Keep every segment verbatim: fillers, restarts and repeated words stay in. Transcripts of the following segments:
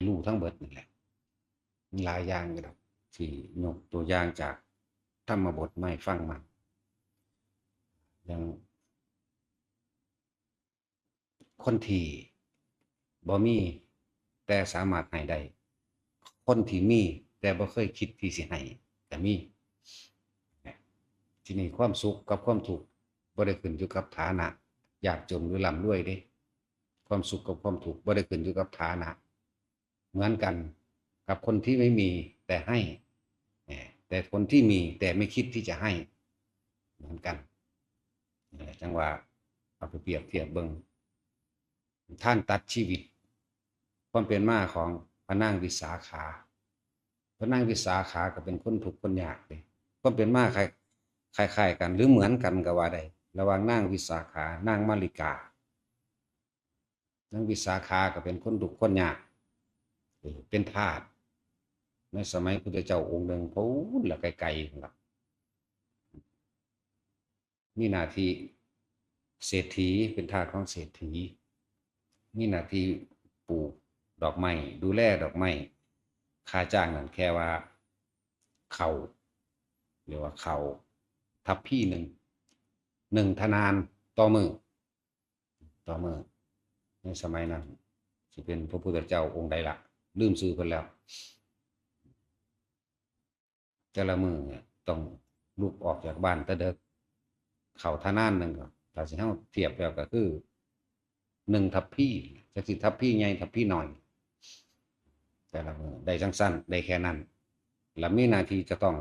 รู้ทั้งเบิดนั่นแหละ หลายอย่างอยู่ดอก ที่ยกตัวอย่างจากธรรมบทมาให้ฟังมา อย่าง คนที่บ่มี แต่สามารถให้ได้ คนที่มี แต่บ่เคยคิดที่สิให้ก็มี ทีนี้ความสุขกับความทุกข์บ่ได้ขึ้นอยู่กับฐานะ ยากจนหรือร่ำรวยเด้ ความสุขกับความทุกข์บ่ได้ขึ้นอยู่กับฐานะ เหมือนกันกับคนที่ไม่มีแต่ให้ เอ่อ แต่คนที่มีแต่ไม่คิดที่จะให้ เหมือนกัน นั่นแหละ จั่งว่าเอาไปเปรียบเทียบเบิ่ง ทานตัดชีวิต ความเป็นมาของพระนางวิสาขา พระนางวิสาขาก็เป็นคนทุกข์คนยากเด้ ความเป็นมาคล้าย คล้ายๆกัน หรือเหมือนกันก็ว่าได้ ระหว่างนางวิสาขา นางมาริกา นางวิสาขาก็เป็นคนทุกข์คนยาก เออ เป็นทาส ในสมัยพุทธเจ้าองค์หนึ่ง พู้นละไกลๆ พู้นละ มีหน้าที่เศรษฐี เป็นทาสของเศรษฐี มีหน้าที่ปลูกดอกไม้ ดูแลดอกไม้ ค่าจ้างนั่นแค่ว่า เข่า เรียกว่าเข่าทัพพีหนึ่ง หนึ่งทนานต่อมื้อ ต่อมื้อ ในสมัยนั้น สิเป็นพระพุทธเจ้าองค์ใดล่ะ ลืมชื่อเพิ่นแล้ว แต่ละมื้อเนี่ยต้องลุกออกจากบ้านแต่เดิก เข่าทนานหนึ่งก็ ถ้าสิเฮาเทียบแล้วก็คือ หนึ่งทัพพี จักสิทัพพีใหญ่ทัพพีน้อย แต่ละมื้อได้จั่งซั้น ได้แค่นั้น แล้วมีหน้าที่จะต้อง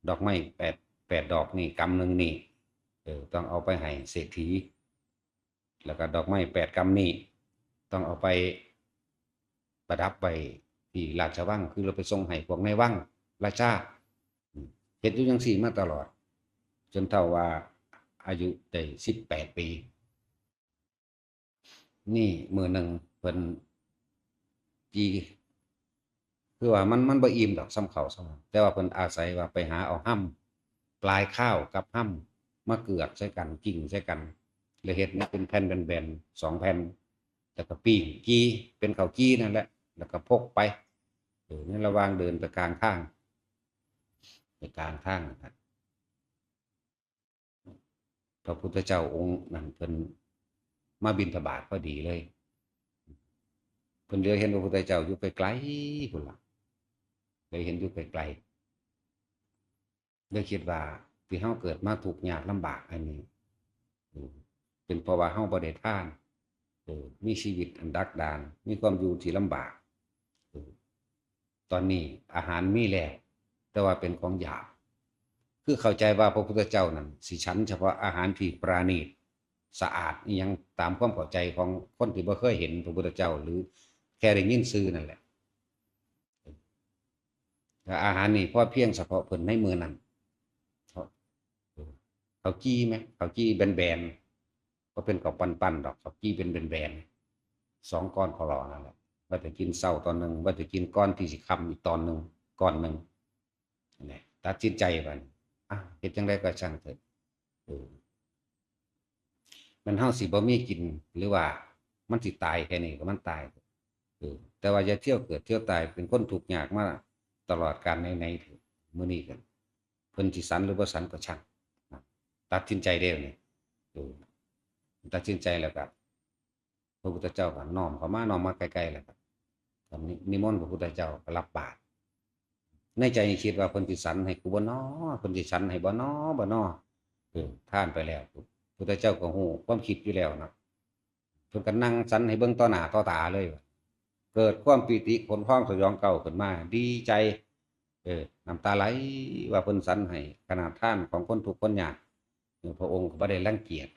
ดอกไม้แปด แปดดอกนี่ กำหนึ่งนี่ เออ ต้องเอาไปให้เศรษฐี แล้วก็ดอกไม้แปดกำนี่ ต้องเอาไปประดับไว้ที่ราชวัง คือเราไปส่งให้พวกในวังราชา อืม เฮ็ดอยู่จั่งซี้มาตลอด จนเฒ่าว่าอายุได้สิบแปดปี นี่มื้อหนึ่งเพิ่นจี คือว่ามัน มันบ่อิ่มดอก ส่ำข้าวส่ำหยัง แต่ว่าเพิ่นอาศัยว่าไปหาเอาฮำ ปลายข้าวกับฮำมาเกือกใส่กัน กิ้งใส่กัน แล้วเฮ็ดมาเป็นแผ่นแบนๆ สองแผ่น แล้วก็ปิ้งจี เป็นข้าวจีนั่นแหละ แล้วก็พกไป เออ ในระหว่างเดินไปกลางทาง ไปกลางทางนะครับ พระพุทธเจ้าองค์นั้นเพิ่นมาบิณฑบาตพอดีเลย เพิ่นเหลียวเห็นพระพุทธเจ้าอยู่ไกลๆ พุ้นล่ะ เหลียวเห็นอยู่ไกลๆ เลยคิดว่าที่เฮาเกิดมาทุกข์ยากลำบากอันนี้ เออ เป็นเพราะว่าเฮาบ่ได้ทาน เออ มีชีวิตอันดักดาน มีความอยู่ที่ลำบาก เออ ตอนนี้อาหารมีแล้ว แต่ว่าเป็นของหยาบ คือเข้าใจว่าพระพุทธเจ้านั้นสิฉันเฉพาะอาหารที่ประณีตสะอาดอิหยัง ตามความเข้าใจของคนที่บ่เคยเห็นพระพุทธเจ้า หรือแค่ได้ยินชื่อนั่นแหละ แต่อาหารนี่พอเพียงเฉพาะเพิ่นในมื้อนั้น เขา เขาจี้ไหม เขาจี้แบนๆ ก็เป็นข้าวปั้นๆ ดอก เขาจี้เป็นแบนๆ สองก้อนข้าวหลอนั่นแหละ ว่าจะกินเช้าตอนหนึ่ง ว่าจะกินก่อนที่สิค่ำอีกตอนหนึ่ง ก้อนหนึ่ง นี่ ตัดสินใจบัดนี้ อ่ะ เฮ็ดจั่งใดก็ช่างเถอะ เออ มันเฮาสิบ่มีกิน หรือว่ามันสิตายแค่นี้ก็มันตายเถอะ เออ แต่ว่าอย่าเที่ยวเกิดเที่ยวตาย เป็นคนทุกข์ยากมาตลอดกาลไหนๆ เถอะ มื้อนี้ก็เพิ่นสิสันหรือบ่สันก็ช่าง นะ ตัดสินใจเด้อนี่ เออ ตัดสินใจแล้วก็ พระพุทธเจ้าก็น้อมเข้ามา น้อมมาใกล้ๆ แล้วก็ ก็นิ นิมนต์พระพุทธเจ้าก็รับบาตร ในใจคิดว่า เพิ่นสิสันให้กูบ่น้อ เพิ่นสิสันให้บ่น้อ บ่น้อ เออ ทานไปแล้ว พุทธเจ้าก็ฮู้ความคิดอยู่แล้วเนาะ เพิ่นก็นั่งสันให้เบิ่งต่อหน้าต่อตาเลย เกิดความปีติขนพองสยองเกล้าขึ้นมา ดีใจ เออ น้ำตาไหล ว่าเพิ่นสันให้ ขนาดทานของคนทุกข์คนยาก เออ พระองค์ก็บ่ได้รังเกียจ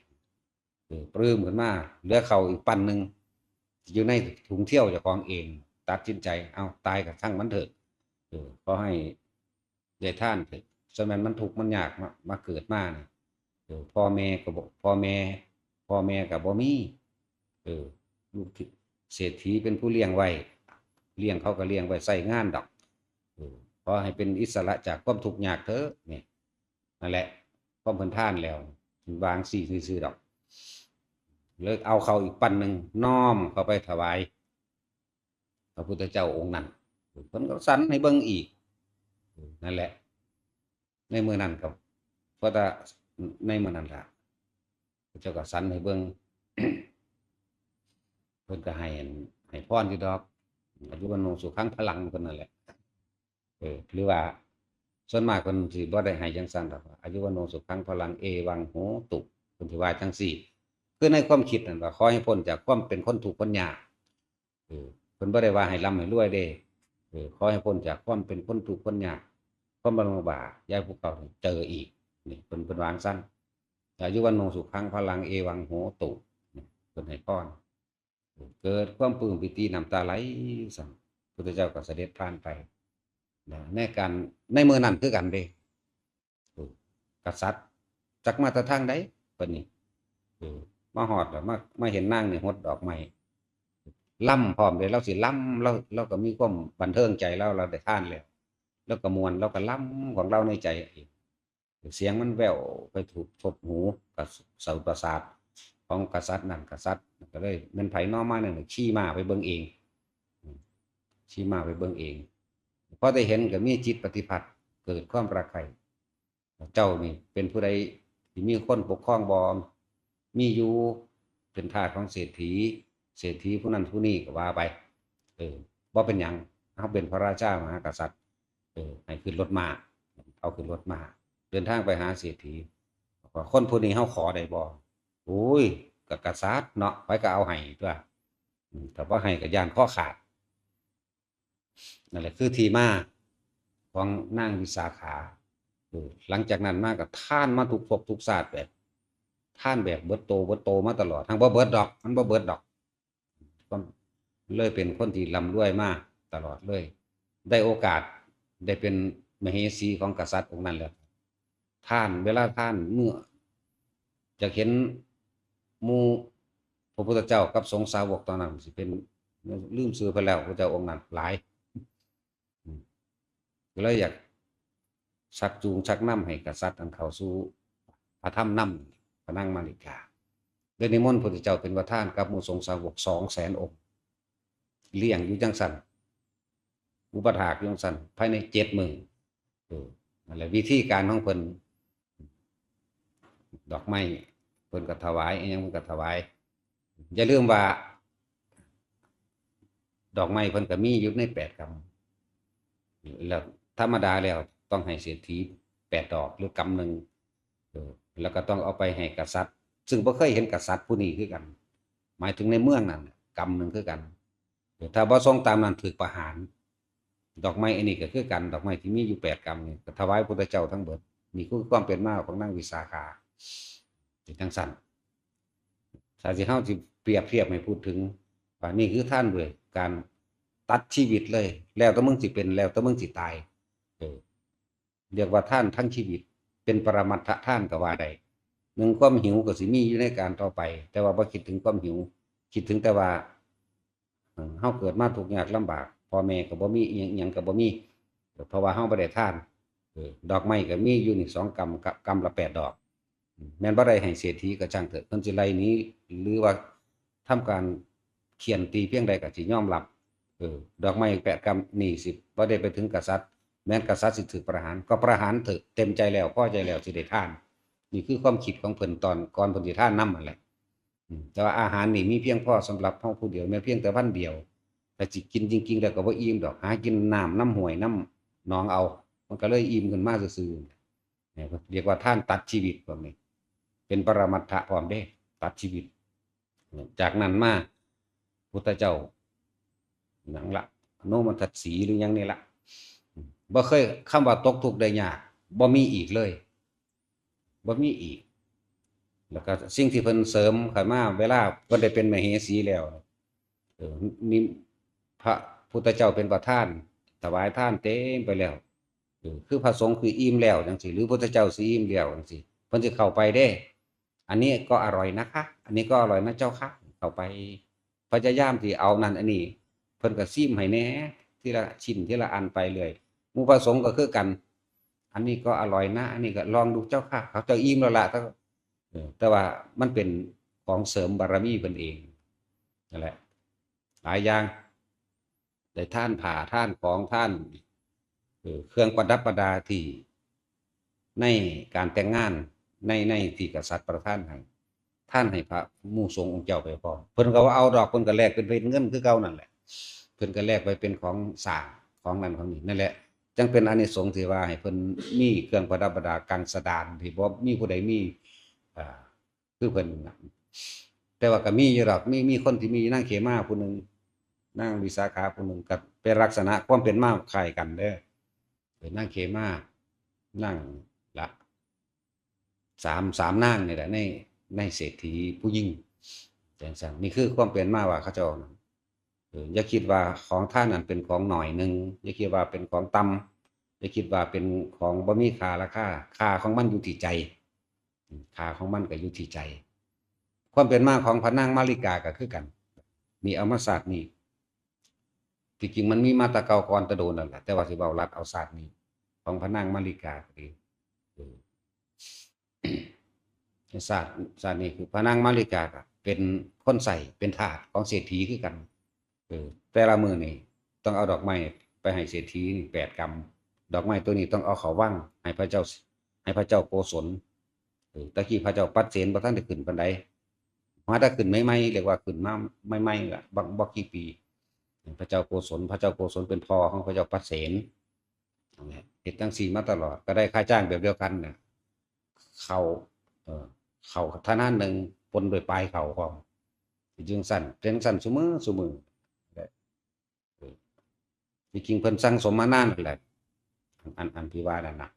เออ ปลื้มขึ้นมา เหลือข้าวอีกปั้นหนึ่ง อยู่ในถุงเที่ยวเจ้าของเอง ตัดสินใจ เอา ตายก็ช่างมันเถอะ เออ ขอให้ได้ทานเถอะ ส่วนแม่นมันทุกข์มันยากมา มาเกิดมานี่ เออ พ่อแม่ก็บ่ พ่อแม่ พ่อแม่ก็บ่มี เออ ลูกที่ เศรษฐีเป็นผู้เลี้ยงไว้ เลี้ยงเขาก็เลี้ยงไว้ใช้งานดอก เออ ขอให้เป็นอิสระจากความทุกข์ยากเถอะ นี่ นั่นแหละ ความเพิ่นทานแล้ว วางซี้ซื่อๆ ดอก เลยเอาข้าวอีกปั้นหนึ่ง น้อมเข้าไปถวาย พระพุทธเจ้าองค์นั้น เพิ่นก็สันให้เบิ่งอีก นั่นแหละ ในมื้อนั้นก็ เพราะว่าในมื้อนั้นล่ะ พระเจ้าก็สันให้เบิ่ง เพิ่นก็ให้ ให้พรอยู่ดอก อายุวัณโณสุขังพลังเพิ่นนั่นแหละ เออ หรือว่า ส่วนมากเพิ่นสิบ่ได้ให้จังซั่นดอก อายุวัณโณสุขังพลัง เอวังโหตุ เพิ่นสิว่าจังซี่ คือในความคิดนั่นว่า ขอให้พ้นจากความเป็นคนทุกข์คนยาก เออ เพิ่นบ่ได้ว่าให้ร่ำให้รวยเด้ เออ ขอให้พ้นจากความเป็นคนทุกข์คนยาก ความลำบาก อย่าให้พวกเขาเจออีก นี่ เพิ่น เพิ่นวาจั่งซั่น อายุวัณโณสุขังพลัง เอวังโหตุ นี่ เพิ่นให้พร เกิดความปลื้มปีติน้ำตาไหลซั่น พุทธเจ้าก็เสด็จผ่านไป นะ ในการ ในมื้อนั้นคือกันเด้ เออ กษัตริย์จักมาแต่ทางใด บัดนี้ เออ มาฮอดแล้ว มา มาเห็นนางนี่หดดอกไม้ ลำพร้อมเด้ ลาวสิลำ ลาว ลาวก็มีความบันเทิงใจลาว ลาวได้ทานแล้ว ลาวก็ม่วน ลาวก็ลำของลาวในใจเอง เสียงมันแว่วไปถูกทบหูกับเสาประสาทของกษัตริย์นั่น กษัตริย์ก็เลย แม่นไผน้อมานั่นน่ะ ขี่ม้าไปเบิ่งเอง อืม ขี่ม้าไปเบิ่งเอง พอได้เห็นก็มีจิตปฏิพัทธ์ เกิดความรักใคร่ เจ้านี่เป็นผู้ใดที่มีคนปกครองบ่ มีอยู่ เป็นทาสของเศรษฐี เศรษฐีผู้นั้นผู้นี้ก็ว่าไป เออ บ่เป็นหยัง เฮาเป็นพระราชามหากษัตริย์ เออ ให้ขึ้นรถม้า เอาขึ้นรถม้า เดินทางไปหาเศรษฐี ว่า "คนผู้นี้เฮาขอได้บ่?" "โอ้ย ก็กษัตริย์เนาะ ไผก็เอาให้ตั๊ว อืม ถ้าบ่ให้ก็ย้านคอขาด" นั่นแหละคือที่มาของนางวิสาขา เออ หลังจากนั้นมาก็ทานมาทุกภพทุกชาติแบบ ทานแบบเบิดโตเบิดโตมาตลอด หั้นบ่เบิดดอก มันบ่เบิดดอก ก็เลยเป็นคนที่ร่ำรวยมาตลอดเลย ได้โอกาสได้เป็นมเหสีของกษัตริย์องค์นั้นแล้ว ทาน เวลาทาน เมื่อ อยากเห็นหมู่พระพุทธเจ้ากับสงฆ์สาวกตอนนั้นสิเป็น ลืมชื่อเพิ่นแล้ว พระเจ้าองค์นั้นหลาย อืม ก็เลยอยากชักจูงชักนำให้กษัตริย์อันเข้าสู่พระธรรมนำ พระนางมาริกา ได้นิมนต์พระพุทธเจ้าเป็นประธานกับหมู่สงฆ์สาวกสองแสนองค์ เลี้ยงอยู่จั่งซั่น อุปัฏฐากอยู่จั่งซั่น ภายในเจ็ดมื้อ เออ นั่นแหละวิธีการของเพิ่น ดอกไม้เพิ่นก็ถวาย อิหยังเพิ่นก็ถวาย อย่าลืมว่า ดอกไม้เพิ่นก็มีอยู่ในแปดกำ แล้วธรรมดาแล้วต้องให้เศรษฐีแปดดอกหรือกำหนึ่ง เออ แล้วก็ต้องเอาไปให้กษัตริย์ ซึ่งบ่เคยเห็นกษัตริย์ผู้นี้คือกัน หมายถึงในเมืองนั้นน่ะ กำหนึ่งคือกัน เออ ถ้าบ่ส่งตามนั้นถูกประหาร ดอกไม้อันนี้ก็คือกัน ดอกไม้ที่มีอยู่แปดกำนี่ก็ถวายพุทธเจ้าทั้งเบิด นี่คือความเป็นมาของนางวิสาขา เป็นจั่งซั่น ถ้าสิ เฮาสิเปรียบเทียบให้พูดถึง ว่านี่คือทานด้วยการตัดชีวิตเลย แล้วแต่มึงสิเป็น แล้วแต่มึงสิตาย เออ เรียกว่าทานทั้งชีวิต เป็นปรมัตถทานก็ว่าได้ หนึ่ง ความหิวก็สิมีอยู่ในการต่อไป แต่ว่าบ่คิดถึงความหิว คิดถึงแต่ว่า เอ่อ เฮาเกิดมาทุกข์ยากลำบาก พ่อแม่ก็บ่มี อิหยัง อิหยังก็บ่มี เพราะว่าเฮาบ่ได้ทาน เออ ดอกไม้ก็มีอยู่นี่สองกำ กำ กำละแปดดอก แม่นบ่ได้ให้เศรษฐีก็ช่างเถอะ เพิ่นสิไล่หนี หรือว่าทำการเฆี่ยนตีเพียงใดก็สิยอมรับ เออ ดอกไม้แปดกำนี่สิบ่ได้ไปถึงกษัตริย์ แม้นกษัตริย์สิถูกประหาร ก็ประหารเถอะ เต็มใจแล้ว พอใจแล้ว สิได้ทาน นี่คือความคิดของเพิ่นตอนก่อนเพิ่นสิทานนำนั่นแหละ อืม แต่ว่าอาหารนี่มีเพียงพอสำหรับเฮาผู้เดียว แม้เพียงแต่วันเดียว ถ้าสิกินจริงๆ แล้วก็บ่อิ่มดอก หากินน้ำนำห้วยนำหนองเอา มันก็เลยอิ่มขึ้นมาซื่อๆ เนี่ย เรียกว่าทานตัดชีวิตพวกนี้ เป็นปรมัตถะพร้อมเด้ ตัดชีวิต จากนั้นมา พุทธเจ้า หยังละ อโนมทัศสีหรือหยังนี่ละ บ่เคย คำว่าตกทุกข์ได้ยาก บ่มีอีกเลย บ่มีอีก แล้วก็สิ่งที่เพิ่นเสริมเข้ามา เวลาเพิ่นได้เป็นมเหสีแล้ว เออ นี่พระพุทธเจ้าเป็นประธาน ถวายทานเต็มไปแล้ว เออ คือพระสงฆ์คืออิ่มแล้วจั่งซี้ หรือพุทธเจ้าสิอิ่มแล้วจั่งซี้ เพิ่นสิเข้าไปเด้ "อันนี้ก็อร่อยนะคะ อันนี้ก็อร่อยนะเจ้าค่ะ" เข้าไป พยายามที่เอานั่นอันนี้ เพิ่นก็ชิมให้แหน่ ทีละชิ้นทีละอันไปเรื่อย หมู่พระสงฆ์ก็คือกัน "อันนี้ก็อร่อยนะ อันนี้ก็ลองดูเจ้าค่ะ" เขาเจ้าอิ่มแล้วล่ะ แต่ เออ แต่ว่ามันเป็นของเสริมบารมีเพิ่นเอง นั่นแหละ หลายอย่าง ได้ทานผ้าทานของทาน เอ่อ เครื่องประดับประดาที่ในการแต่งงาน ใน ในที่กษัตริย์ประทานให้ ทานให้พระหมู่สงฆ์องค์เจ้าไปพร้อม เพิ่นก็ว่าเอาดอก เพิ่นก็แลกเป็น เป็นเงินคือเก่านั่นแหละ เพิ่นก็แลกไปเป็นของสร้างของนั่นของนี่ นั่นแหละ จั่งเป็นอานิสงส์ที่ว่าให้เพิ่นมีเครื่องประดับประดากังสดานที่บ่มีผู้ใดมี อ่า คือเพิ่นน่ะ แต่ว่าก็มีอยู่ดอก มี มีคนที่มี นางเขมาผู้หนึ่ง นางวิสาขาผู้หนึ่ง ก็เป็นลักษณะความเป็นมาคล้ายกันเด้อ เป็นนางเขมา นางละ สาม สามนางนี่แหละ ใน ในเศรษฐีผู้หญิง จั่งซั้น นี่คือความเป็นมาว่าเขาเจ้า เออ อย่าคิดว่าของทานนั้นเป็นของน้อยหนึ่ง อย่าคิดว่าเป็นของต่ำ อย่าคิดว่าเป็นของบ่มีค่าราคา ค่าของมันอยู่ที่ใจ อืม ค่าของมันก็อยู่ที่ใจ ความเป็นมาของพระนางมาริกาก็คือกัน นี่เอามาชาตินี้ ที่จริงมันมีมาแต่เก่าก่อนแต่โดนนั่นแหละ แต่ว่าสิเว้าลัดเอาชาตินี้ ของพระนางมาริกาก็ดี เออ ชาติ ชาตินี้คือพระนางมาริกาก็เป็นคนใช้ เป็นทาสของเศรษฐีคือกัน เออ แต่ละมื้อนี่ต้องเอาดอกไม้ไปให้เศรษฐีนี่แปดกำ ดอกไม้ตัวนี้ต้องเอาเข้าวัง ให้พระเจ้า ให้พระเจ้าโกศล เออ ตะกี้พระเจ้าปัดเสนบ่ทันได้ขึ้นปานใด มาแต่ขึ้นใหม่ๆ เรียกว่าขึ้นมาใหม่ๆ ล่ะ บ่ บ่กี่ปี พระเจ้าโกศล พระเจ้าโกศลเป็นพ่อของพระเจ้าปัดเสน นั่นแหละ เฮ็ดจั่งซี้มาตลอด ก็ได้ค่าจ้างแบบเดียวกันน่ะ เข้า เอ่อ เข้าทนานหนึ่งปนด้วยปลายเข้าพร้อม จั่งซั้น จั่งซั้นซุมื้อ ซุมื้อ เออ ที่จริงเพิ่นสั่งสมมานานนั่นแหละ อัน อัน อันที่ว่านั่นน่ะ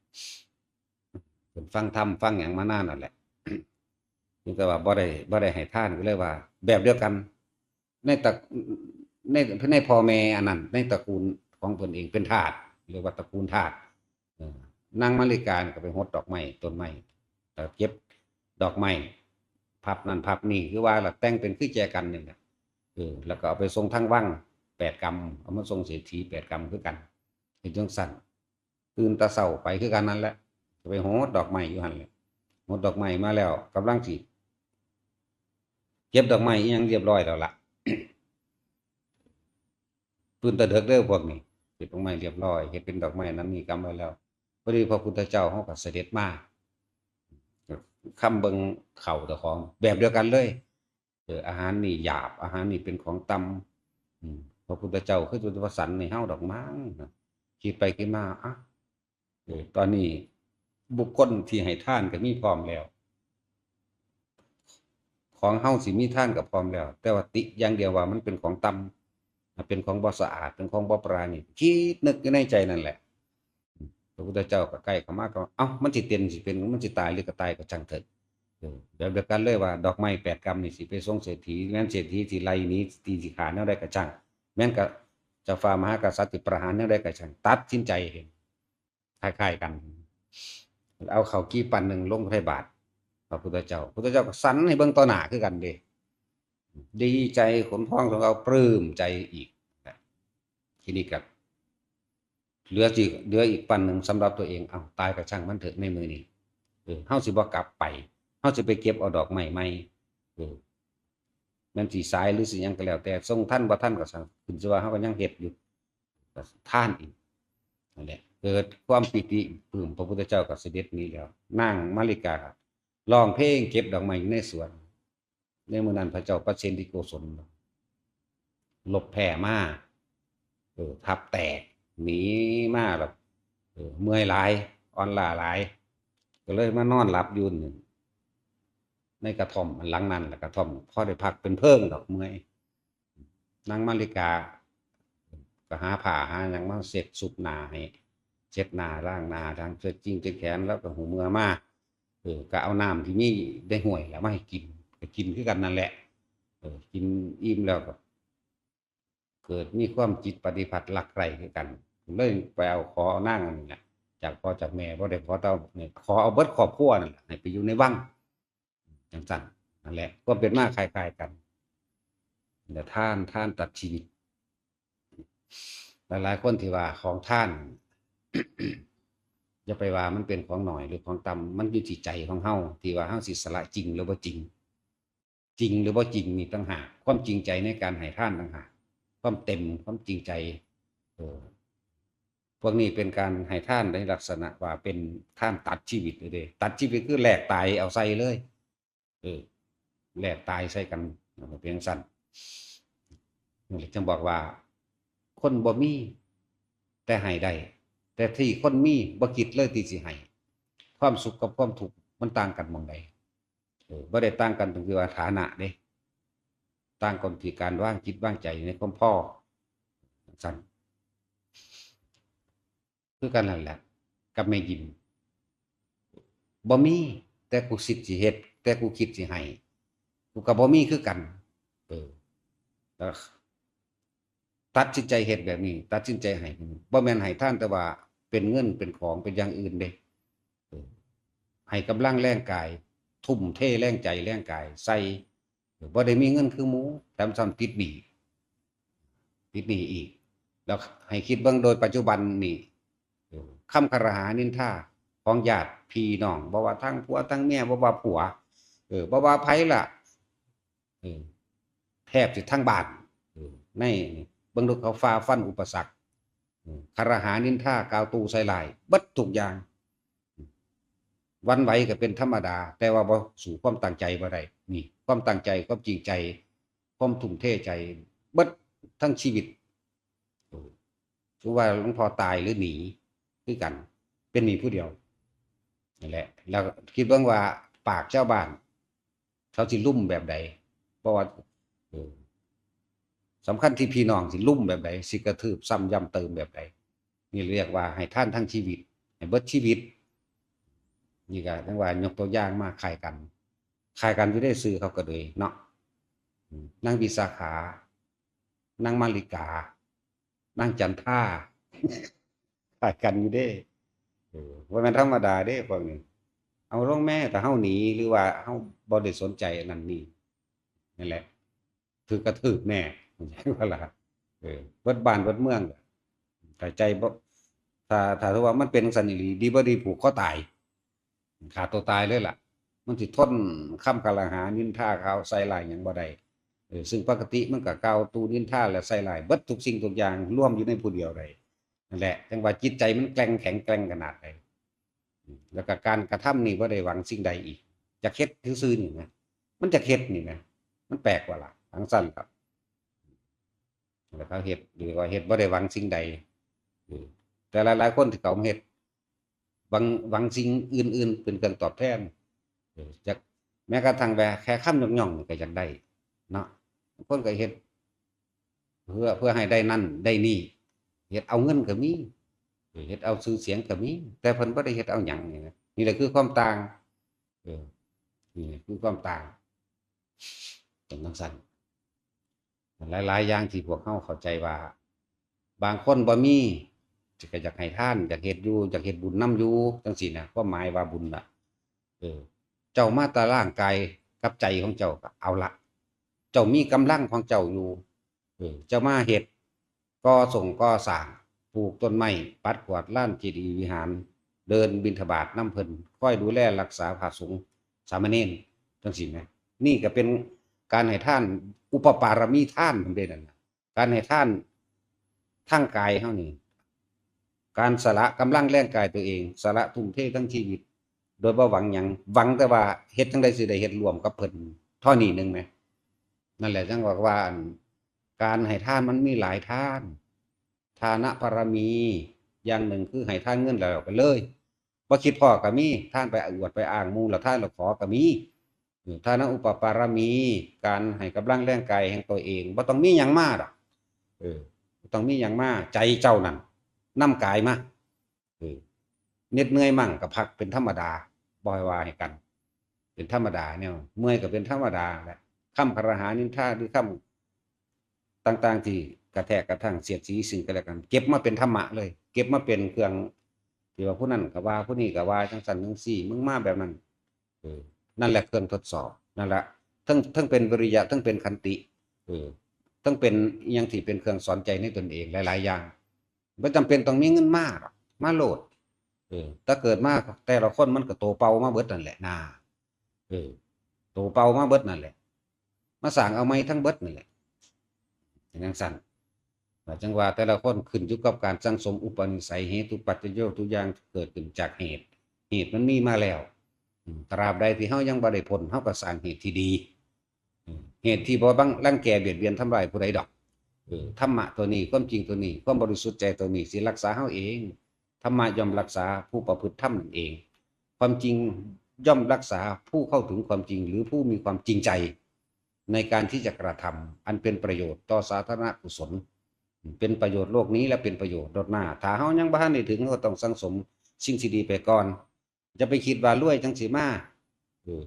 เพิ่นฟังธรรมฟังหยังมานานนั่นแหละ เพียงแต่ว่าบ่ได้ บ่ได้ให้ทาน ก็เลยว่า แบบเดียวกัน ในตระ ใน ในพ่อแม่อันนั้น ในตระกูลของเพิ่นเองเป็นทาส เรียกว่าตระกูลทาส เออ นางมาริกานี่ก็ไปหดดอกไม้ต้นไม้ แล้วเก็บดอกไม้ พับนั่นพับนี่ คือว่าละแต่งเป็นคือแจกันนี่แหละ เออ แล้วก็เอาไปส่งทางวังแปดกำ เอามาส่งเศรษฐีแปดกำคือกัน เฮ็ดจั่งซั้น ตื่นแต่เช้าไปคือกันนั่นแหละ ก็ไปหดดอกไม้อยู่หั่นแหละ หดดอกไม้มาแล้ว กำลังสิเก็บดอกไม้อิหยังเรียบร้อยแล้วล่ะ ตื่นแต่เดิกเด้อพวกนี้ เก็บดอกไม้เรียบร้อย เฮ็ดเป็นดอกไม้นั้นนี่กำไว้แล้ว พอดีพระพุทธเจ้าเขาก็เสด็จมา คำเบิ่งเข้าเจ้าของ แบบเดียวกันเลย เออ อาหารนี่หยาบ อาหารนี่เป็นของต่ำ อืม พระพุทธเจ้าคือจะประสันในเฮาดอกมั้ง คิดไปคิดมา อ่ะ เออ ตอนนี้บุคคลที่ให้ทานก็มีพร้อมแล้ว ของเฮาสิมีทานก็พร้อมแล้ว แต่ว่าติอย่างเดียวว่ามันเป็นของต่ำ เป็นของบ่สะอาด เป็นของบ่ปราณีต คิดนึกอยู่ในใจนั่นแหละ พระพุทธเจ้าก็ใกล้เข้ามาก็ เอ้า มันสิเต้นสิเป็น มันสิตายหรือก็ตายก็ช่างเถอะ เออ แบบเดียวกันเลยว่าดอกไม้แปดกำนี่สิไปส่งเศรษฐี แม่นเศรษฐีสิไล่หนี ตีสิฆ่าแนวใดก็ช่าง แม่นก็เจ้าฟ้ามหากษัตริย์สิประหารแนวใดก็ช่าง ตัดสินใจเอง คล้ายๆกัน เอาข้าวกี่ปันหนึ่งลงใส่บาตรพระพุทธเจ้า พระพุทธเจ้าก็สันให้เบิ่งต่อหน้าคือกันเด้ ดีใจ ขนพองของเขาปลื้มใจอีก ทีนี้ก็เหลือสิ เหลืออีกปันหนึ่งสำหรับตัวเอง เอ้า ตายก็ช่างมันเถอะในมื้อนี้ เออ เฮาสิบ่กลับไป เฮาสิไปเก็บเอาดอกไม้ใหม่ เออ แม่นสิสายหรือสิหยังก็แล้วแต่ ส่งทันบ่ทันก็ช่าง ขึ้นชื่อว่าเฮาก็ยังเฮ็ดอยู่ ก็ทานอีก นั่นแหละ เกิดความปีติปลื้ม พระพุทธเจ้าก็เสด็จหนีแล้ว นางมาริกาก็ร้องเพลงเก็บดอกไม้อยู่ในสวน ในมื้อนั้นพระเจ้าปเสนทิโกศล ลบแพ้มา เออ ทัพแตก หนีมาแล้ว เออ เมื่อยหลาย อ่อนล้าหลาย ก็เลยมานอนหลับอยู่นี่ ในกระท่อมหลังนั้นแหละ กระท่อมพอได้พักเป็นเพลิงดอกเมื่อย นางมาริกาก็หาผ้าหาหยังมาเช็ดซุบหน้าให้ เช็ดหน้าล้างหน้า ทั้งเช็ดจริงเช็ดแขน แล้วก็หูเมือมา เออ ก็เอาน้ำที่มีในห้วยแล้วมาให้กิน ก็กินคือกันนั่นแหละ เออ กินอิ่มแล้วก็ เกิดมีความจิตปฏิพัทธ์รักใคร่คือกัน เลยไปเอาขอเอานางอันนี้แหละ จากพ่อจากแม่ บ่ได้ขอเต้า ขอเอาเบิดครอบครัวนั่นแหละ ให้ไปอยู่ในวัง จั่งซั้น นั่นแหละ ความเป็นมาคล้ายๆกัน แต่ทาน ทานตัดชีวิต หลายๆคนที่ว่าของทาน อย่าไปว่ามันเป็นของน้อยหรือของต่ำ มันอยู่ที่ใจของเฮา ที่ว่าเฮาสิสละจริงหรือบ่จริง จริงหรือบ่จริงนี่ต่างหาก ความจริงใจในการให้ทานต่างหาก ความเต็ม ความจริงใจ เออ พวกนี้เป็นการให้ทานในลักษณะว่าเป็นทานตัดชีวิตเลยเด้ ตัดชีวิตคือแลกตายเอาใส่เลย เออ แลกตายใส่กัน เป็นจั่งซั่น นี่แหละจึงบอกว่า คนบ่มี แต่ให้ได้ แต่ที่คนมีบ่คิดเลยที่สิให้ ความสุขกับความทุกข์มันต่างกันหม่องใด เออ บ่ได้ต่างกันตรงที่ว่าฐานะเด้ ต่างกันที่การวางจิตวางใจในความพอ ซั่น คือกันนั่นแหละ กับแม่ยิม บ่มี แต่กูคิดสิเฮ็ด แต่กูคิดสิให้ กูก็บ่มีคือกัน เออ แล้วตัดสินใจเฮ็ดแบบนี้ ตัดสินใจให้ บ่แม่นให้ทานแต่ว่าเป็นเงินเป็นของเป็นอย่างอื่นเด้ เออ ให้กำลังแรงกาย ทุ่มเทแรงใจแรงกายใส่ เออ บ่ได้มีเงินคือหมู่ แถมซ้ำติดหนี้ ติดหนี้อีก แล้วให้คิดเบิ่งโดยปัจจุบันนี่ เออ คำคารหานินทาของญาติพี่น้อง บ่ว่าทั้งผัวทั้งเมีย บ่ว่าผัว เออ บ่ว่าไผล่ะ เออ แทบสิทั้งบ้าน เออ ใน เบิ่งดูเขาฝ่าฟันอุปสรรค เออ คารหานินทากล่าวตู่ใส่ร้าย เบิดทุกอย่าง หวั่นไหวก็เป็นธรรมดา แต่ว่าบ่สู้ความตั้งใจบ่ได้ นี่ ความตั้งใจ ความจริงใจ ความทุ่มเทใจ เบิดทั้งชีวิต เออ ถือว่าหลวงพ่อตายหรือหนีคือกัน เป็นหนี้ผู้เดียว นั่นแหละ แล้วคิดเบิ่งว่าปากชาวบ้าน เขาสิลุ่มแบบใด เพราะว่า เออ สำคัญที่พี่น้องสิลุ่มแบบใด สิกระทืบซ้ำย้ำเติมแบบใด นี่เรียกว่าให้ทานทั้งชีวิต ให้เบิดชีวิต นี่ก็จั่งว่ายกตัวอย่างมาคล้ายกัน คล้ายกันอยู่เด้ ชื่อเขาก็เลยเนาะ อืม นางวิสาขา นางมาริกา นางจันทา คล้ายกันอยู่เด้ เออ บ่แม่นธรรมดาเด้พวกนี้ เอาลงแม้แต่เฮาหนี หรือว่าเฮาบ่ได้สนใจอันนั้นนี่ นั่นแหละ ถืกกระถืกแน่ ว่าล่ะ เออ เบิดบ้านเบิดเมือง ถ้าใจบ่ ถ้า ถ้าถือว่ามันเป็นจั่งซั้นอีหลี ดีบ่ดีผูกคอตาย ฆ่าตัวตายเลยล่ะ มันสิทนคำกล่าวหานินทาข่าวใส่ร้ายหยังบ่ได้ เออ ซึ่งปกติมันก็กล่าวตู่นินทาและใส่ร้ายเบิดทุกสิ่งทุกอย่างรวมอยู่ในผู้เดียวได้ นั่นแหละ จั่งว่าจิตใจมันแกร่งแข็งแกร่งขนาดใด อืม แล้วก็การกระทำนี่บ่ได้หวังสิ่งใดอีก อยากเฮ็ดซื่อๆนี่นะ มันอยากเฮ็ดนี่นะ มันแปลกกว่าล่ะ จั่งซั้นครับ แล้วเขาเฮ็ด หรือว่าเฮ็ดบ่ได้หวังสิ่งใด เออ แต่หลายๆคนที่เขาเฮ็ด หวัง หวังสิ่งอื่นๆเป็นเครื่องตอบแทน เออ จัก แม้กระทั่งว่าแค่คำยกย่องนี่ก็อยากได้ เนาะ บางคนก็เฮ็ด เพื่อ เพื่อให้ได้นั่นได้นี่ เฮ็ดเอาเงินก็มี เออ เฮ็ดเอาชื่อเสียงก็มี แต่เพิ่นบ่ได้เฮ็ดเอาหยังนี่นะ นี่แหละคือความต่าง เออ นี่คือความต่าง เป็นจั่งซั้น หลายๆอย่างที่พวกเฮาเข้าใจว่า บางคนบ่มี ก็อยากให้ทาน อยากเฮ็ดอยู่ อยากเฮ็ดบุญนำอยู่ จั่งซี้นะ ความหมายว่าบุญน่ะ เออ เจ้ามาแต่ร่างกายกับใจของเจ้าก็เอาละ เจ้ามีกำลังของเจ้าอยู่ เออ เจ้ามาเฮ็ด ก่อสงก่อสร้าง ปลูกต้นไม้ ปัดกวาดลานเจดีย์วิหาร เดินบิณฑบาตนำเพิ่น คอยดูแลรักษาพระสงฆ์สามเณร จั่งซี้นะ นี่ก็เป็นการให้ทาน อุปปารมีทานเพิ่นเด้นั่นน่ะ การให้ทานทางกายเฮานี่ การสละกำลังแรงกายตัวเอง สละทุ่มเททั้งชีวิต โดยบ่หวังหยัง หวังแต่ว่าเฮ็ดจั่งใดสิได้เฮ็ดร่วมกับเพิ่น เท่านี้หนึ่งแหม นั่นแหละจั่งบอกว่า อัน การให้ทานมันมีหลายทาน ทานบารมี อย่างหนึ่งคือให้ทานเงินแล้วไปเลย บ่คิดพ้อก็มี ทานไปอวดไปอ้างหมู่ แล้วทานแล้วขอก็มี เออ ทานอุปปารมี การให้กำลังแรงกายแห่งตัวเอง บ่ต้องมีหยังมาดอก เออ บ่ต้องมีหยังมา ใจเจ้านั่น นำกายมา เออ เหน็ดเหนื่อยมั่งก็พักเป็นธรรมดา บ่ให้ว่าให้กัน เป็นธรรมดาแนว เมื่อยก็เป็นธรรมดาแหละ คำคารหานินทาหรือคำต่างๆที่กระแทกกระทั่งเสียดสีซึ่งกันและกัน เก็บมาเป็นธรรมะเลย เก็บมาเป็นเครื่องที่ว่าผู้นั้นก็ว่า ผู้นี้ก็ว่า จั่งซั้นจั่งซี้ มึงมาแบบนั้น เออ นั่นแหละเครื่องทดสอบ นั่นแหละ ทั้ง ทั้งเป็นวิริยะ ทั้งเป็นขันติ เออ ทั้งเป็นอิหยังที่เป็นเครื่องสอนใจในตนเองหลายๆอย่าง บ่จำเป็นต้องมีเงินมาดอก มาโลด เออ แต่เกิดมาแต่ละคนมันก็โตเป่ามาเบิดนั่นแหละนา เออ โตเป่ามาเบิดนั่นแหละ มาสร้างเอาใหม่ทั้งเบิดนั่นแหละ เป็นจั่งซั้น จั่งว่าแต่ละคนขึ้นอยู่กับการสั่งสมอุปนิสัย เหตุปัจจัยทุกอย่างเกิดขึ้นจากเหตุ เหตุมันมีมาแล้ว อืม ตราบใดที่เฮายังบ่ได้พ้น เฮาก็สร้างเหตุที่ดี อืม เหตุที่บ่บัง รังแกเบียดเบียนทำร้ายผู้ใดดอก เออ ธรรมะตัวนี้ ความจริงตัวนี้ ความบริสุทธิ์ใจตัวนี้ สิรักษาเฮาเอง ธรรมะย่อมรักษาผู้ประพฤติธรรมนั่นเอง ความจริงย่อมรักษาผู้เข้าถึงความจริง หรือผู้มีความจริงใจ ในการที่จะกระทำอันเป็นประโยชน์ต่อสาธารณกุศล เป็นประโยชน์โลกนี้และเป็นประโยชน์โลกหน้า ถ้าเฮายังบ่ทันได้ถึง เฮาก็ต้องสั่งสมสิ่งที่ดีไปก่อน อย่าไปคิดว่ารวยจั่งสิมา เออ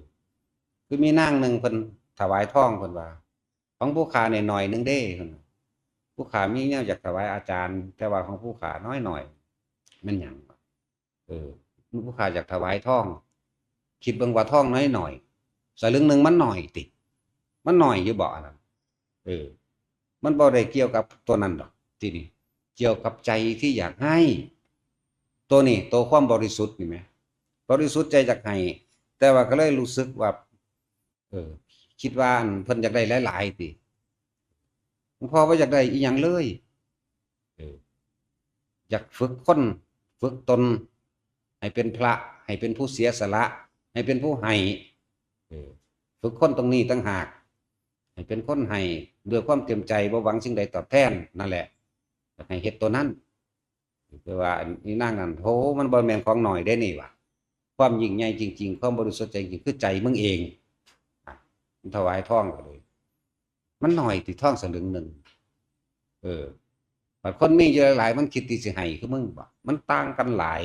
คือมีนางหนึ่งเพิ่นถวายทอง เพิ่นว่า "ของผู้ข้านี่หน่อยหนึ่งเด้" เพิ่นว่า "ผู้ข้ามีแนวอยากถวายอาจารย์ แต่ว่าของผู้ข้าน้อยๆ" แม่นหยัง เออ ผู้ข้าอยากถวายทอง คิดเบิ่งว่าทองน้อยๆ สลึงหนึ่งมันน้อยติ มันน้อยอยู่บ่อันนั้น เออ มันบ่ได้เกี่ยวกับตัวนั้นดอก ทีนี้ เกี่ยวกับใจที่อยากให้ ตัวนี้ ตัวความบริสุทธิ์นี่แหม บริสุทธิ์ใจอยากให้ แต่ว่าก็เลยรู้สึกว่า เออ คิดว่าอันเพิ่นอยากได้หลายๆ ติ หลวงพ่อบ่อยากได้อิหยังเลย เออ อยากฝึกคน ฝึกตน ให้เป็นพระ ให้เป็นผู้เสียสละ ให้เป็นผู้ให้ เออ ฝึกคนตรงนี้ต่างหาก ให้เป็นคนให้ด้วยความเต็มใจ บ่หวังสิ่งใดตอบแทน นั่นแหละ อยากให้เฮ็ดตัวนั้น คือว่าอันนี้นางนั่น โห มันบ่แม่นของน้อยเด้นี่หว่า ความยิ่งใหญ่จริงๆ ความบริสุทธิ์ใจจริงๆ คือใจมึงเอง อ่ะ มันถวายทองก็เลย มันน้อยติ ทองสลึงหนึ่ง เออ บัดคนมีอยู่หลายๆ มันคิดที่สิให้คือมึงบ่ มันต่างกันหลาย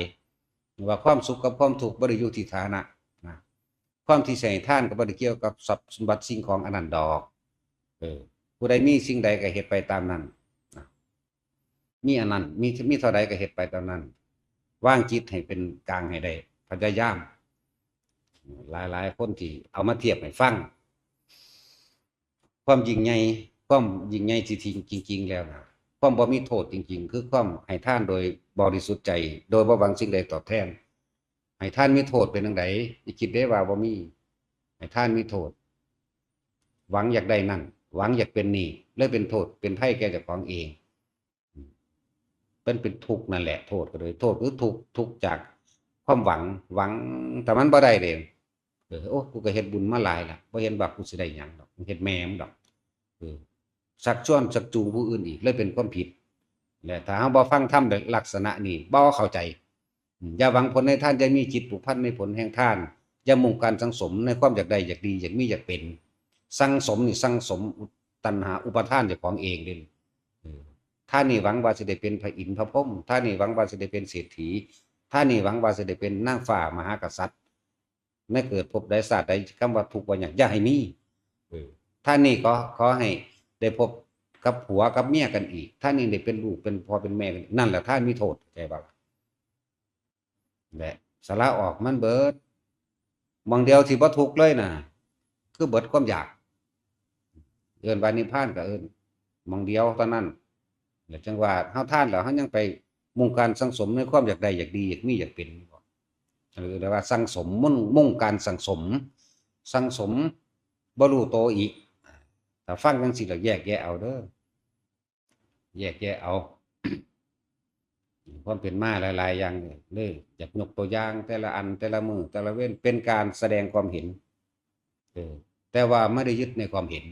ว่าความสุขกับความทุกข์บ่ได้อยู่ที่ฐานะ นะ ความที่สิให้ทานก็บ่ได้เกี่ยวกับทรัพย์สมบัติสิ่งของอันนั้นดอก เออ ผู้ใดมีสิ่งใดก็เฮ็ดไปตามนั้น นะ มีอันนั้น มี มีเท่าใดก็เฮ็ดไปตามนั้น วางจิตให้เป็นกลางให้ได้ พยายาม หลายๆ คนที่เอามาเทียบให้ฟัง ความยิ่งใหญ่ ความยิ่งใหญ่ที่จริงๆ แล้วนะ ความบ่มีโทษจริงๆ คือความให้ทานโดยบริสุทธิ์ใจ โดยบ่หวังสิ่งใดตอบแทน ให้ทานมีโทษเป็นจั่งใด อย่าคิดเด้ว่าบ่มี ให้ทานมีโทษ หวังอยากได้นั่น หวังอยากเป็นนี่ เลยเป็นโทษ เป็นภัยแก่เจ้าของเอง เป็น เป็นทุกข์นั่นแหละ โทษก็เลย โทษคือทุกข์ ทุกข์จากความหวัง หวัง แต่มันบ่ได้เด้ เออ โอ้ กูก็เฮ็ดบุญมาหลายละ บ่เห็นว่ากูสิได้หยังดอก เฮ็ดแม่มึงดอก เออ ชักชวนชักจูงผู้อื่นอีก เลยเป็นความผิด และถ้าเฮาบ่ฟังธรรมลักษณะนี้ บ่เข้าใจ อืม อย่าหวังผลในทาน อย่ามีจิตผูกพันในผลแห่งทาน อย่ามุ่งการสั่งสมในความอยากได้ อยากดี อยากมี อยากเป็น สั่งสมนี่สั่งสมตัณหาอุปาทานเจ้าของเองเด้ เออ ทานนี่หวังว่าสิได้เป็นพระอินทร์พระพรหม ทานนี่หวังว่าสิได้เป็นเศรษฐี ทานนี่หวังว่าสิได้เป็นนางฟ้ามหากษัตริย์ ในเกิดภพใดชาติใด คำว่าทุกข์ว่ายากอย่าให้มี เออ ทานนี่ขอ ขอให้ได้พบกับผัวกับเมียกันอีก ทานนี่ได้เป็นลูกเป็นพ่อเป็นแม่กัน นั่นแหละทานมีโทษ เข้าใจบ่ล่ะ และสละออกมันเบิด หม่องเดียวที่บ่ทุกข์เลยน่ะ คือเบิดความอยาก เอิ้นว่านิพพานก็เอิ้น หม่องเดียวเท่านั้น และจั่งว่าเฮาทานแล้ว เฮายังไปมุ่งการสั่งสมในความอยากได้ อยากดี อยากมี อยากเป็น เออ เรียกว่าสั่งสม มุ่ง มุ่งการสั่งสม สั่งสมบ่รู้โตอีก ถ้าฟังจั่งซี้แล้วแยกแยะเอาเด้อ แยกแยะเอา ความเป็นมาหลายๆ อย่างเลย อยากยกตัวอย่างแต่ละอัน แต่ละมื้อ แต่ละเว็น เป็นการแสดงความเห็น เออ แต่ว่าไม่ได้ยึดในความเห็น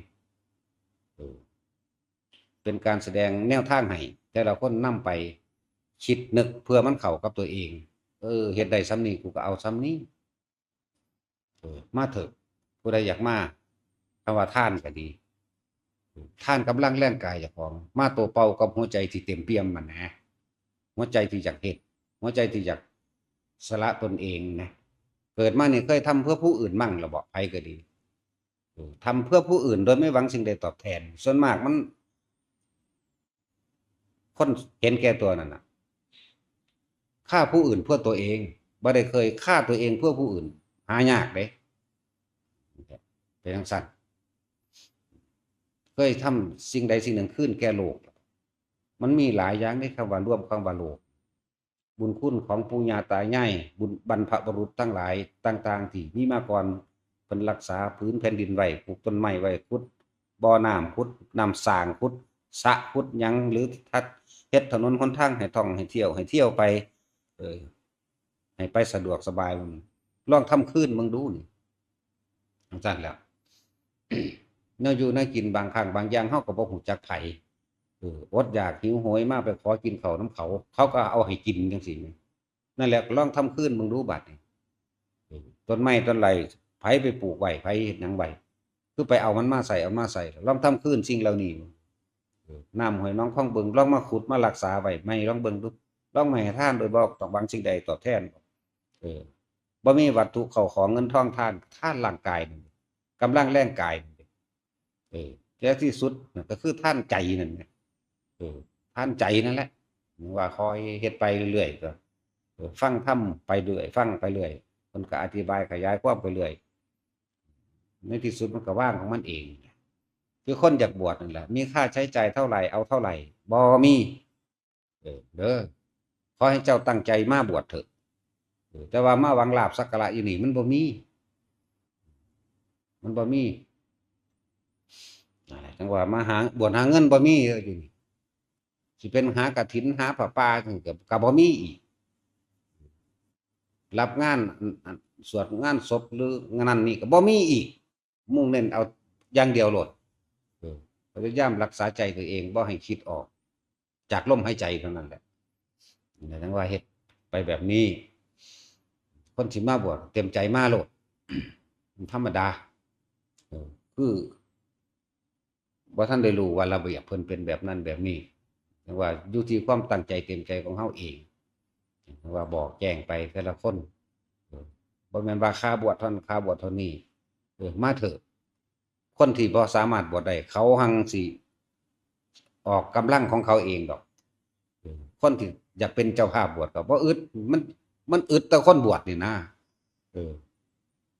เออ เป็นการแสดงแนวทางให้แต่ละคนนำไปคิดนึกเพื่อมันเข้ากับตัวเอง เออ เฮ็ดได้ส่ำนี้ กูก็เอาส่ำนี้ เออ มาเถอะ ผู้ใดอยากมา คำว่าทานก็ดี ทานกำลังแรงกายเจ้าของ มาตัวเปล่ากับหัวใจที่เต็มเปี่ยมมันนะ หัวใจที่อยากเฮ็ด หัวใจที่อยากสละตนเองนะ เกิดมานี่เคยทำเพื่อผู้อื่นมั่งหรือบ่ ไผก็ดี เออ ทำเพื่อผู้อื่นโดยไม่หวังสิ่งใดตอบแทน ส่วนมากมัน คนเห็นแก่ตัวนั่นน่ะ ฆ่าผู้อื่นเพื่อตัวเอง บ่ได้เคยฆ่าตัวเองเพื่อผู้อื่น หายากเด้ เป็นจั่งซั้น เคยทำสิ่งใดสิ่งหนึ่งคืนแก่โลก มันมีหลายอย่างในคำว่ารวมคำว่าโลก บุญคุณของปู่ย่าตายาย บุญบรรพบุรุษทั้งหลายต่างๆ ที่มีมาก่อน เพิ่นรักษาผืนแผ่นดินไว้ ปลูกต้นไม้ไว้ ขุดบ่อน้ำ ขุดน้ำสร้าง ขุด สระขุดหยัง หรือทัดเฮ็ดถนนหนทางให้ท่องให้เที่ยว ให้เที่ยวไป เออ ให้ไปสะดวกสบาย ลองทำคืนเบิ่งดูนี่ จั่งซั้นแหล้ว แนวอยู่แนวกินบางครั้งบางอย่างเฮาก็บ่ฮู้จักไผ เออ อดอยากหิวโหยมาไปขอกินข้าวนำเขา เขาก็เอาให้กินจั่งซี้แหม นั่นแหละ ลองทำคืนเบิ่งดูบัดนี้ เออ ต้นไม้ต้นไร ไผไปปลูกไว้ ไผเฮ็ดหยังไว้ คือไปเอามันมาใส่ เอามาใส่ ลองทำคืนสิ่งเหล่านี้ เออ น้ำห้วยหนองคลองบึง ลองมาขุดมารักษาไว้ใหม่ ลองเบิ่งดู ลองมาให้ทานโดยบ่ต้องหวังสิ่งใดตอบแทน เออ บ่มีวัตถุเข้าของเงินทองทาน ทานร่างกายนั่น กำลังแรงกายนั่น เออ แท้ที่สุดน่ะก็คือทานใจนั่นแหละ เออ ทานใจนั่นแหละ ว่าคอยเฮ็ดไปเรื่อยๆ ก็ เออ ฟังธรรมไปเรื่อย ฟัพิ่นก็อธิบายขยายความไปเรื่อย ในที่สุดมันก็ว่างของมันเอง คือคนอยากบวชนั่นแหละ มีค่าใช้จ่ายเท่าไหร่ เอาเท่าไหร่ บ่มี เออ เด้อ ขอให้เจ้าตั้งใจมาบวชเถอะ เออ แต่ว่ามาหวังลาภสักการะอยู่นี่มันบ่มี มันบ่มี นั่นแหละ จั่งว่ามาหา บวชหาเงินบ่มีเด้ออยู่นี่ สิเป็นหากฐินหาผ้าป่าจั่งก็ ก็บ่มีอีก รับงาน อัน อัน สวดงานศพหรืองานนั่นนี่ก็บ่มีอีก มุ่งเน้นเอาอย่างเดียวโลด เออ พยายามรักษาใจตัวเอง บ่ให้คิดออก จากลมหายใจเท่านั้นแหละ นี่จั่งว่าเฮ็ดไปแบบนี้ คนสิมาบวชเต็มใจมาโลด มันธรรมดา เออ คือ บ่ทันได้รู้ว่าระเบียบเพิ่นเป็นแบบนั้นแบบนี้ จั่งว่าอยู่ที่ความตั้งใจเต็มใจของเฮาเอง จั่งว่าบอกแจ้งไปแต่ละคน เออ บ่แม่นว่าค่าบวชเท่านั้น ค่าบวชเท่านี้ เออ มาเถอะ คนที่บ่สามารถบวชได้ เขาหังสิออกกำลังของเขาเองดอก เออ คนที่อยากเป็นเจ้าภาพบวชก็บ่อึด มัน มันอึดแต่คนบวชนี่นะ เออ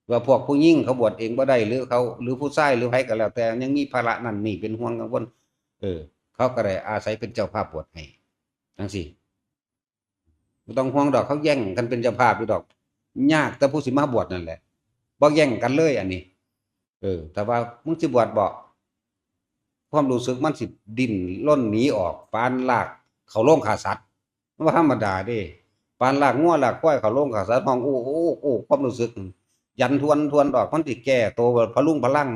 ว่าพวกผู้หญิงเขาบวชเองบ่ได้ หรือเขา หรือผู้ชาย หรือไผก็แล้วแต่ ยังมีภาระนั่นนี่เป็นห่วงกังวล เออ เขาก็ได้อาศัยเป็นเจ้าภาพบวชให้ จั่งซี้ บ่ต้องห่วงดอก เขาแย่งกันเป็นเจ้าภาพอยู่ดอก ยากแต่ผู้สิมาบวชนั่นแหละ บ่แย่งกันเลยอันนี้ เออ แต่ว่ามึงสิบวชบ่ ความรู้สึกมันสิดิ้นรนหนีออก ปานลากเข้าโรงฆ่าสัตว์ มันบ่ธรรมดาเด้ ปานลากงัวลากควายเข้าโรงฆ่าสัตว์ ฮ้องโอ้โอ้โอ้ ความรู้สึก ยันทวนทวนดอก มันสิแก้โตพะลุงพะลัง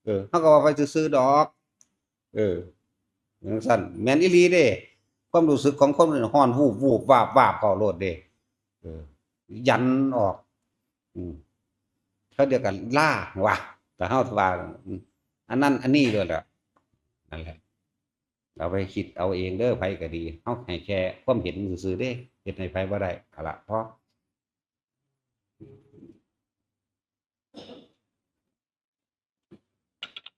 เออ เฮาก็ว่าไปซื่อๆดอก เออ จั่งซั้น แม่นอีหลีเด้ ความรู้สึกของคนนี่ฮ้อน วูบ ๆ วาบ ๆ เข้าโลดเด้ เออ ยันออก อืม เขาเดียวกันล่าว่ะ แต่เฮาว่า อืม อันนั้นอันนี้เลยแหละ นั่นแหละ เอาไปคิดเอาเองเด้อ ไผก็ดี เฮาให้แค่ความเห็นซื่อๆเด้ เฮ็ดให้ไผบ่ได้ เอาละ พอ